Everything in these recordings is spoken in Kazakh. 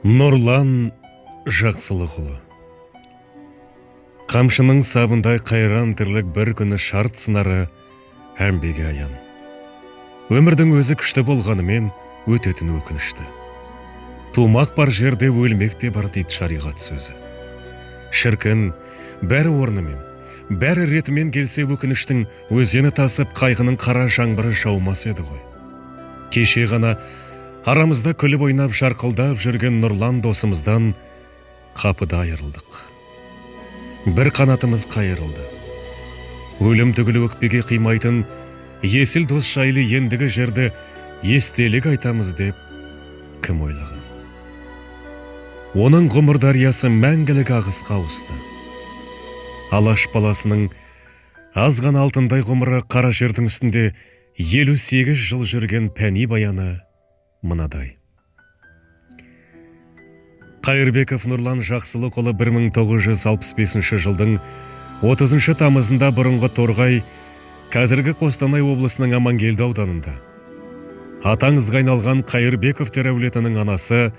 Нұрлан Жақсылықұлы. Қамшының сабындай қайран тірлік бір күні шарт сынары әмбеге аян. Өмірдің өзі күшті болғанымен өтетін өкінішті. Тумақ бар жерде өлмек те бар дейді шариғат сөзі. Шіркін, бәрі орнымен, бәрі ретімен келсе өкініштің өзені тасып қайғының қара жаңбыры жаумас еді ғой. Кеше ғана арамызда күліп ойнап жарқылдап жүрген Нұрлан досымыздан қапыда айырылдық. Бір қанатымыз қайырылды. Өлім түгілі өкпеге қимайтын есіл дос жайлы ендігі жерді естелік айтамыз деп кім ойлаған? Оның ғұмыр дариясы мәңгілік ағысқа ауысты. Алаш баласының аз ғана алтындай ғұмыры қара жердің үстінде 58 жыл жүрген пәни баяны мынадай. Қайырбеков Нұрлан Жақсылықұлы 1965 жылдың 30 тамызында бұрынғы Торғай, қазіргі Қостанай облысының Амангелді ауданында аты аңызға айналған Қайырбековтер әулетінің анасы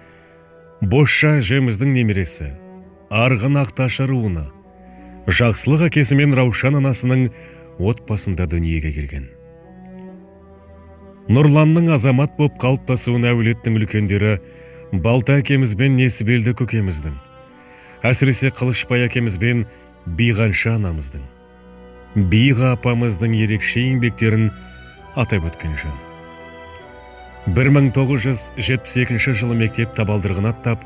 Бозша әжеміздің немересі, Арғын Ақташы руына, Жақсылық әкесі мен Раушан анасының отбасында дүниеге келген. Нұрланның азамат боп қалыптасуына әулеттің үлкендері Балта әкеміз бен Несібелді көкеміздің, әсіресе Қылышбай әкеміз бен Биғанша анамыздың, Биға апамыздың ерекше еңбектерін атап өткен жөн. 1972 жылы мектеп табалдырығын аттап,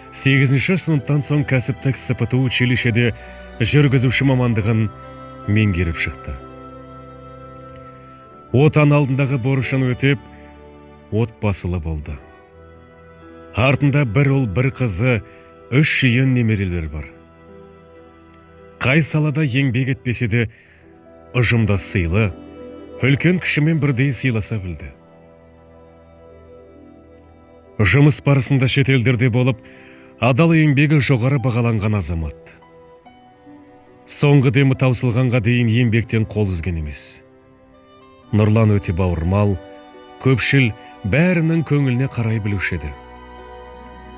8 сыныптан соң кәсіптік СПТУ училищеде жүргізуші мамандығын меңгеріп шықты. Отан алдындағы борышын өтеп, отбасылы болды. Артында бір ұл, бір қызы, 3 жиен немерелер бар. Қай салада еңбек етпесе де ұжымда сыйлы, үлкен кішімен бірдей сыйласа білді. Жұмыс барысында шетелдерде болып, адал еңбегі жоғары бағаланған азамат. Соңғы демі таусылғанға дейін еңбектен қол үзген емес. Нұрлан өте бауырмал, көпшіл, бәрінің көңіліне қарай білуші еді.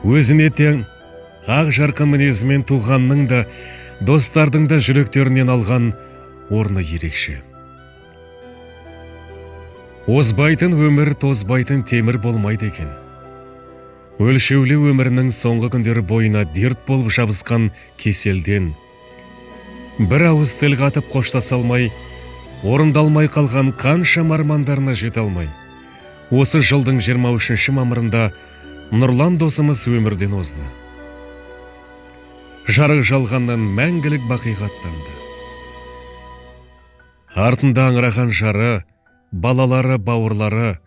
Өзіне тең ақ жарқын мінезімен туғанның да, достардың да жүректерінен алған орны ерекше. Озбайтын өмір, тозбайтын темір болмайды екен. Өлшеулі өмірінің соңғы күндері бойына дерт болып жабысқан кеселден, бір ауыз тіл қатып қоштаса алмай, орындалмай қалған қаншама армандарына жете алмай, осы жылдың 23 мамырында Нұрлан досымыз өмірден озды. Жарық жалғаннан мәңгілік бақиға аттанды. Артында аңыраған жары, балалары, бауырлары,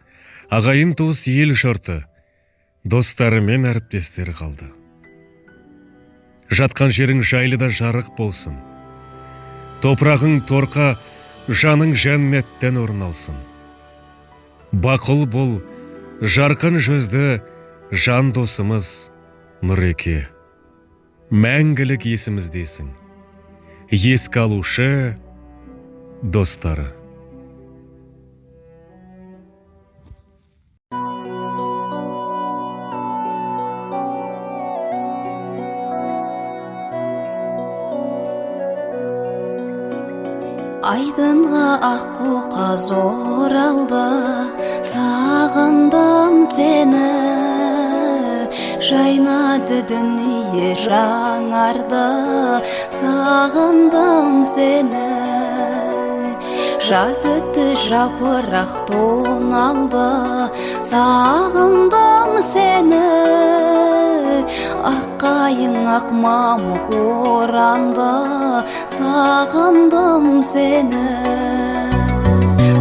ағайын туыс ел жұрты, достары мен әріптестері қалды. Жатқан жерің жайлы да жарық болсын. Топырағың торқа, жаның жәннаттен орын алсын. Бақыл бол, жарқын жүзді жан досымыз Нұреке. Мәңгілік есіміздесің. Еске алушы достары. Айдынға аққу қаз оралды, сағындым сені. Жайнады дүние жаңарды, сағындым сені. Жаз өтті, жапырақ тоналды, сағындым сені. Ақ қайың, ақ мамық оранды, сағындым сені.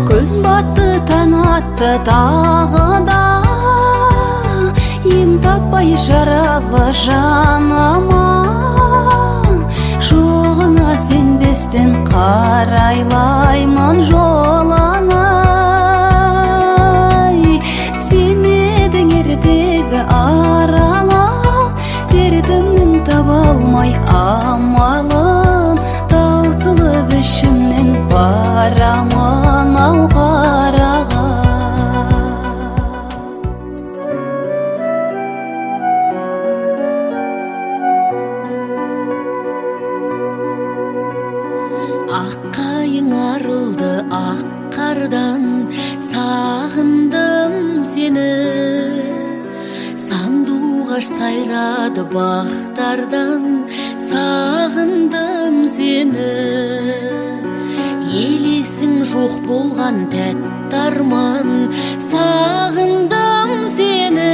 Күн батты, таң атты тағы да, ем таппай жаралы жаныма. Жоғыңа сенбестен қарайлаймын жолыңа. Сен едің ертегі аралап, дертімнің таба алмай амалын, таусылып ішімнен барамын ау қараға. жақтардан сағындым сені. Сандуғаш сайрады бақтардан, сағындым сені. Елесің жоқ болған тәтті арман, сағындым сені.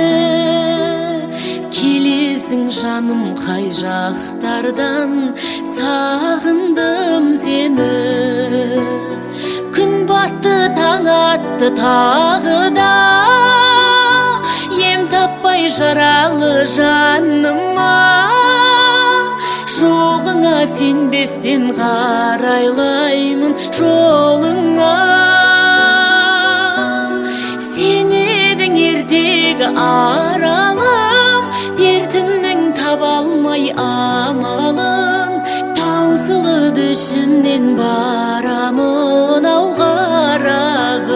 Келесің жаным қай жақтардан, сағындым сені. Күн батты, таң атты тағы да, ем таппай жаралы жаныма. Жоғыңа сенбестен қарайлаймын жолыңа. Сен едің ертегі аралым, дертімнің таба алмай амалын. Таусылып ішімнен барамын ау қарағым.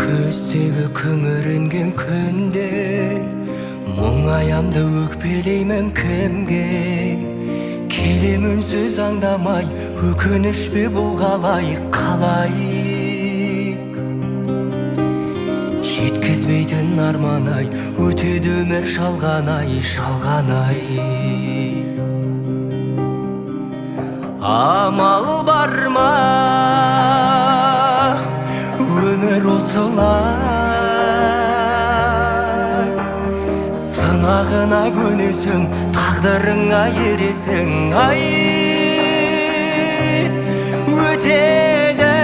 Күздегі күңіренген күнде мұңаямды, өкпелеймін кімге? Келем үнсіз аңдамай, өкініш пе бұл, қалай, қалай? Жеткізбейтін арман ай, өтеді өмір жалған ай, жалған ай. Амал бар ма, өмір осылай, сынағына көнесің, тағдырыңа ересің ай. Өтеді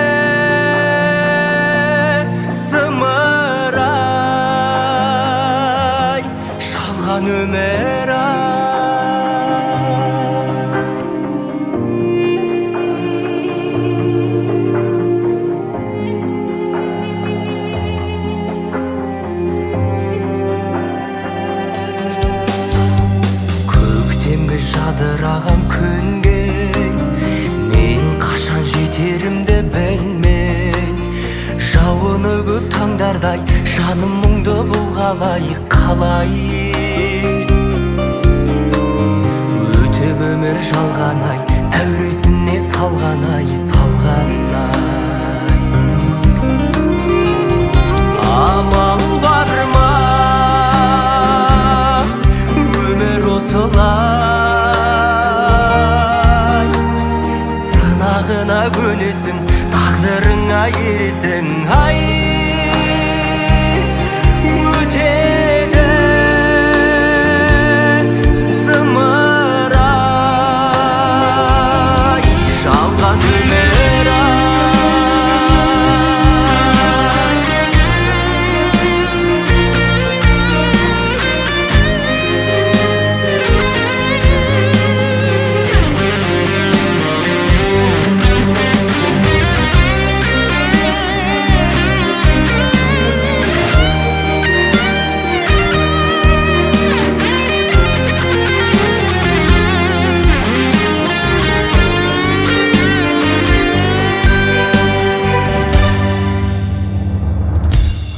зымырай жалған өмір ай. Көктемгі жадыраған күнге мен қашан жетерімді білмей, жауыны көп таңдардай жаным мұңды, бұл қалай, қалай? Өтіп өмір жалған ай, әуресіне салған ай, салған ай. Амал бар ма, өмір осылай, сынағына көнесің, тағдырыңа ересің ай. Өтеді зымырай жалған өмір ай.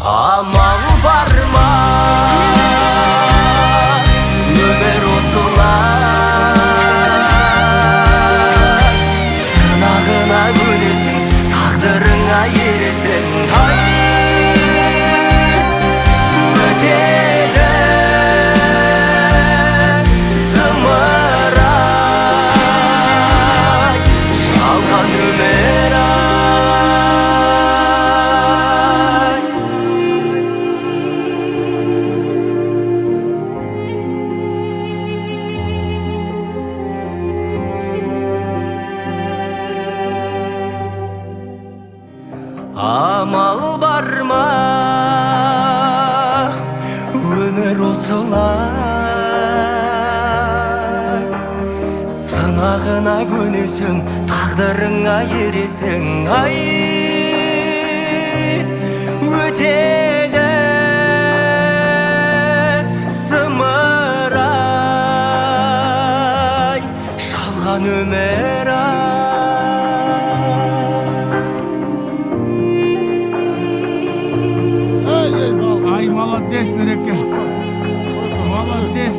Амал бар ма, өмір осылай, сынағына көнесің, тағдырыңа ересің ай. Өтеді зымырай жалған өмір ай. Амал бар ма, өмір осылай, сынағына көнесің, тағдырыңа ересің ай. Өтеді зымырай жалған өмір ай. Ай. Молодец, Нұреке. Молодец.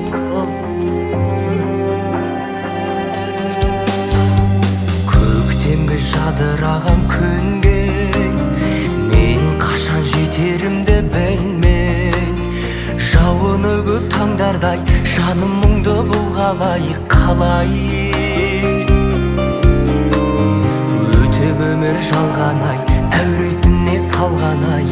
Көктемгі жадыраған күнге мен қашан жетерімді білмей, жауыны көп таңдардай жаным мұңды, бұл қалай, қалай өтіп өмір жалған ай, әуресіне салған ай,